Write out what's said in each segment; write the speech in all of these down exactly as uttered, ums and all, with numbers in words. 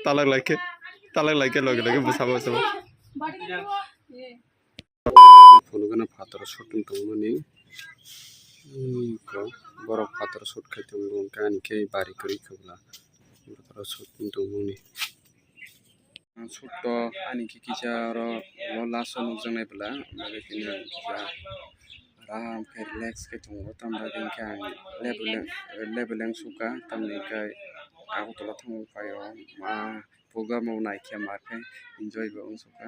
Talak lai khe, talak lai khe loge loge bwsabo bwsabo. Phunukgana phataro shooting tongmani. Ui, ko borok phataro shoot khai tongo, hwnkhe ani khe bari kwrwi khe bwla. Phataro shooting tongmani. Ang shoot to ani khe kisa oro o last o nukjaknai bwla, bagwi tini ang kisa ram khe relax khe tongo, tamni bagwi hwnkhe ang lebu leng, lebu leng sukha, tamni hwnkhe Agartala thangwi phaio ma. Program rok naikhe ma khe enjoy bo wng sukha.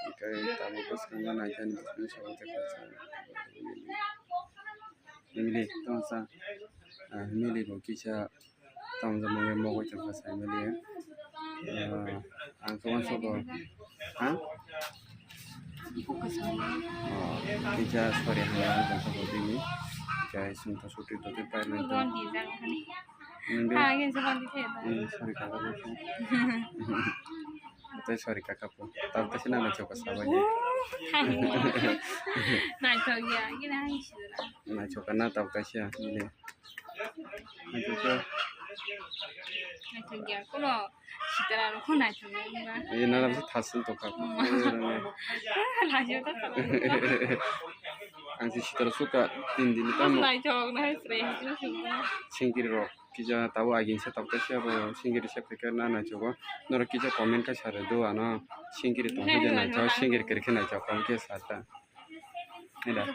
Hwnkhe tabuk bwskango naikhe ani bwskango sabui tongkha sa. Family tongsa, ah, family bo kisa tongsa mungwi mogwi tongkha sa family. Ah, ang khe uansukgo, ha? Oh, kisa sorry hamya wng tongkha bo bini. Khe chwng to chuti totwi pai mantong. Nungde. Ah, again, se bandi the. Hmm, sorry, kaka po. Tei sorry, kaka po. Tabuk kaisa nang naichok ka sabai de. Naichok ya, gina hai sira. Naichok ka na tabuk kaisa, nini. Naichok ka. Naichok ya, kono sitara ro ko naichok ya, gina. Ye nana bisa thasin to ka. Hmm. Lajio ta sa. Ang si sitara suka tin din tamo. Naichok na hai sre, sre, sre. Singkiri ro. Kisa tabuk agin se tabuk kaisa bo singiri se phaikhe na naichokgo. Norok kisa comment khe sari do ano singiri tong phai naithok, singiri kwrwi khe naithok, comment khe sata. Nida.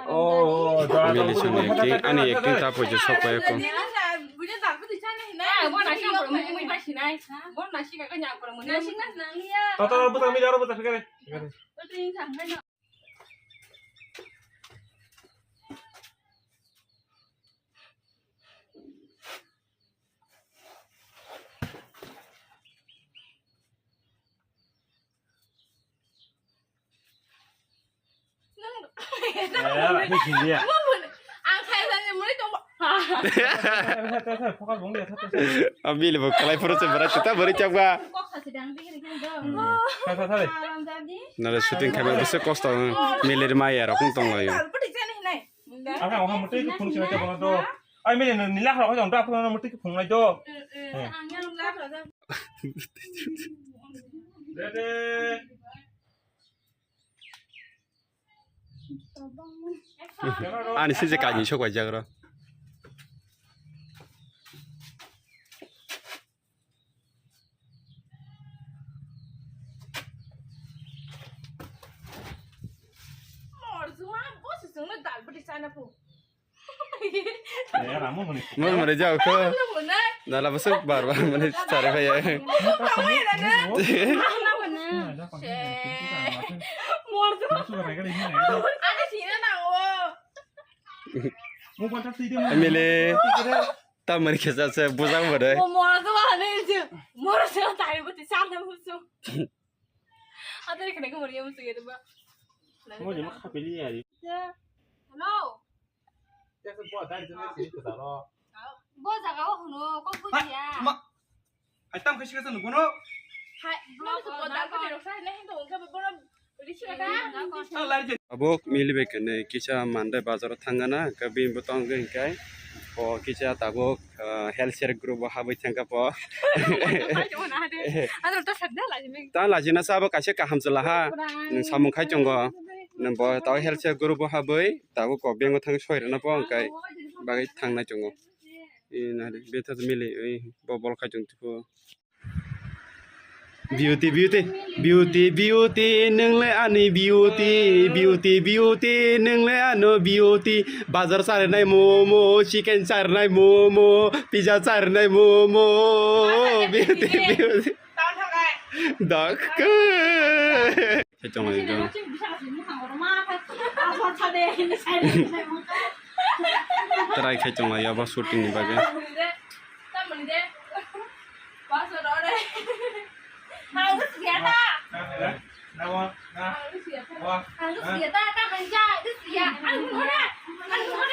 Oh, Mili soni acting, ani acting ta poito sok pai ko. Toto, buta, mili aro buta, fikare. Abili bo kalai phuru se bara chuta bari chakba. Nare shooting khaima bwswk kosto, milir maya rok wng tonglaio. Aka oha muti phone sila chakma do. Ai mili nila khara khajang da phone muti phone lai do. Dede. Ani sije kaji sok bai jagra. Mo mare jao kho. Nala bwswk bar bar mane chare phai ya. Emily. Tamani khe sa se bujang bo de. Hello. Bo jaga o hwno, kok bujiya. Hai, tam khe sikasa nung bono. Hai, bono se bo dal khe rok sai, nai hendo hwnkhe bo bono risi kata. Tabuk mili bai kene kisa mandai bazar o thangana, hwnkhe bini bo tong hwnkhe bo kisa tabuk, ah, health share group o habwi thangkha bo. Ano to sadda lajimi. Ta lajina sa bo kaisa kaham chwla ha. Nung samung khai chongo. Nung bo tabuk health share group o habwi tabuk kok bank o thang soi rwna bo hwnkhe bagwi thangnai chongo. Ina de, betha mili, oi, bo bol khai tong tipo. Beauty, beauty, beauty, beauty, nung le ani beauty, beauty, beauty, nung le ano beauty. Bazar charinai momo, chicken charinai momo, pizza charinai momo, beauty, beauty. Dak. Khe chonglai do. Try khe chonglai ya ba shooting ni bagwi.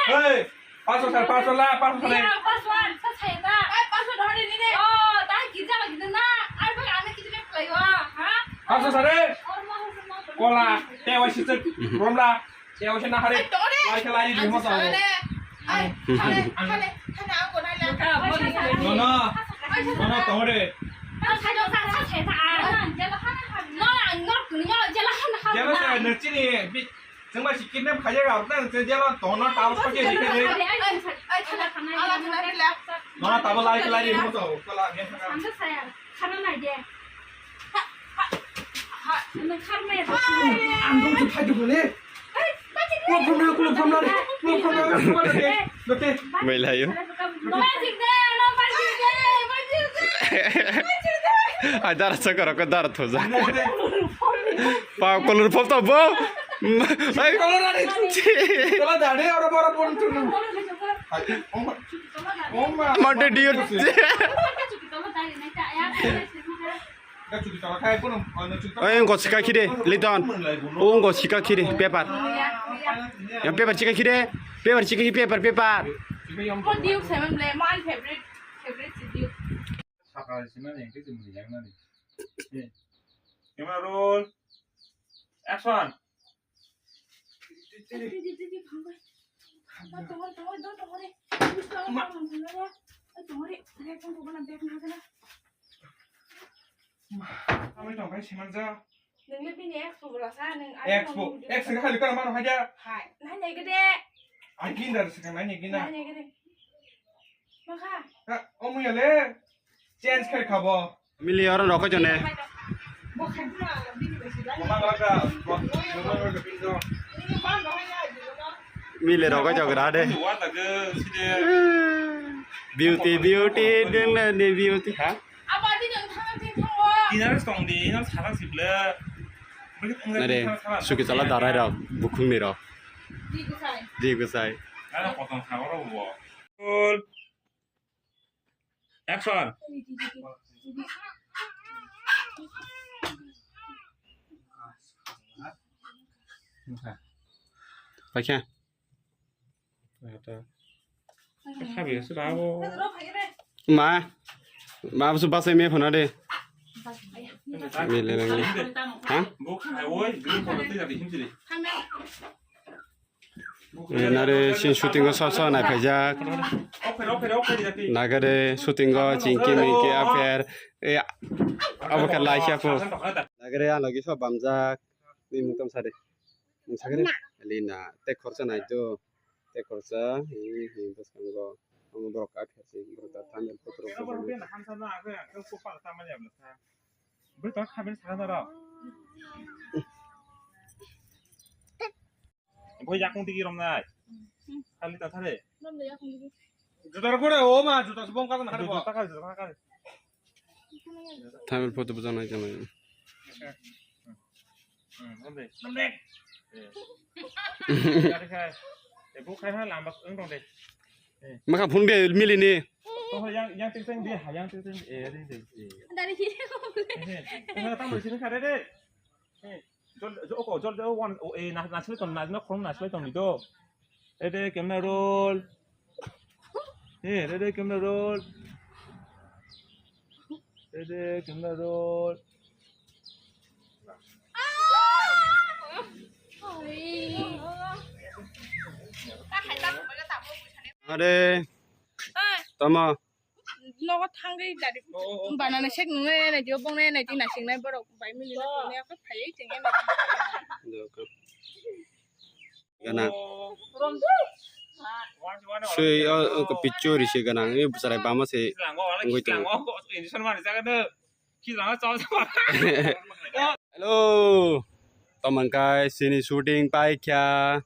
Hey! Paso sar, paso la, paso sar. Iya, paso an, sa saya ta. Eh, paso dhori ni de. Oh, ta gija ba gija na. Ai ba ana gija na play wa, ha? Paso sar, eh. Kola, te wa shi romla, te wa shi na hare. Ai, dhori. Ai, khalai di, mo sa. Nono, nono, tongre. Jela sa, nang chini, bi, chwng bai si kidnap khaijak, abna nang chini jela tongno, tabo sakhe dikhe de. Nono, tabo lai, khalai di, mo sa, kala, gen sa. Ang dong tu phai dong le. Kuluk pham na, kuluk pham na, kuluk pham na, kuluk pham na, kuluk pham na. Melayo. Ai, dar sa karo ko dar thoja. Pa kolor phop to bo. Ai, kolor ari. Kolor dare ora bora pon tu. Ai, oma. Oma. Mate diyor. Oi, wngko sika khide, Liton. O wngko sika khide, paper. Yang paper sika khide, paper sika khide, paper, paper. Mo Duke seven ble, mo ani favorite, favorite si Duke. Sakal sima ni, kisi muli yang nani. Camera roll. Action. Tongri, tongri, tongri, tongri, tongri. Tongri, tongri, tongri, tongri. Nungni bini ex bo bwla sa, nung ex bo, ex ni hali kana mano haja. Hai, nai nai gede. Agin dar sa nai nai gina. Nai nai gede. Makha. Ka, omu ya le. Change khai khabo. Mili oro rokoi jone. Mama ga ka. Mama ga ka pinto. Mile rokoi jok ra de. Beauty, beauty, deng na de beauty, ha? Abo di nang thang thang thang wo. Inar song di, inar sarang sible. Nare, suki chala darai rok, bukhung ni rok. Di gusai. Di gusai. Ana potong thang ro bo. Action. Paikha. Ma. Ma, busu basai me phana de. Me le nang. Ha? Nare sin shooting o sab sab nai phaijak. Nagare shooting o chingki mingki aper. E, abo khe lai khe po. Nagare ano kisa bamjak. Ni mukam sade. Mung sagare. Lina. Te khorsa nai to. Te khorsa. Hi, hi, bwskango. Omo borok aphia se. Borok ta thandel photo rok. Bwrwi ta khaben sakha naro. Bwrwi yakung tigi romnai. Kali ta thare. Jutar gore o ma, juta se bom katon hari bo. Juta kali, juta kali. Thandel photo bwsang nai chana. Hmm, romde. Romde. Eh. Kali khai. Eh, bu khai ha lamba wng tong de. Makha phung de mili ni. To yang, yang ting ting de, ha, yang ting ting, eh, de, de, eh. Dari hi ko. Eh, eh, tamo sini kare de. Eh, jol, jol, ko, jol, jol, wan, o, eh, na, na sile ton, na, na khorong na sile ton ni do. Eh, de, camera roll. Eh, de, de, camera roll. Eh, de, camera roll. Are, tama. Nogo thangwi dari. Banana sek nunge nai dio bongne nai di nasing nai borok bai mili na tongnai ako phaiwi tengge nai. Gana. Sui o, o ko pichori se gana. E bwsarai bama se. Ngoi to. Hello. Tomang kai sini shooting pai kya.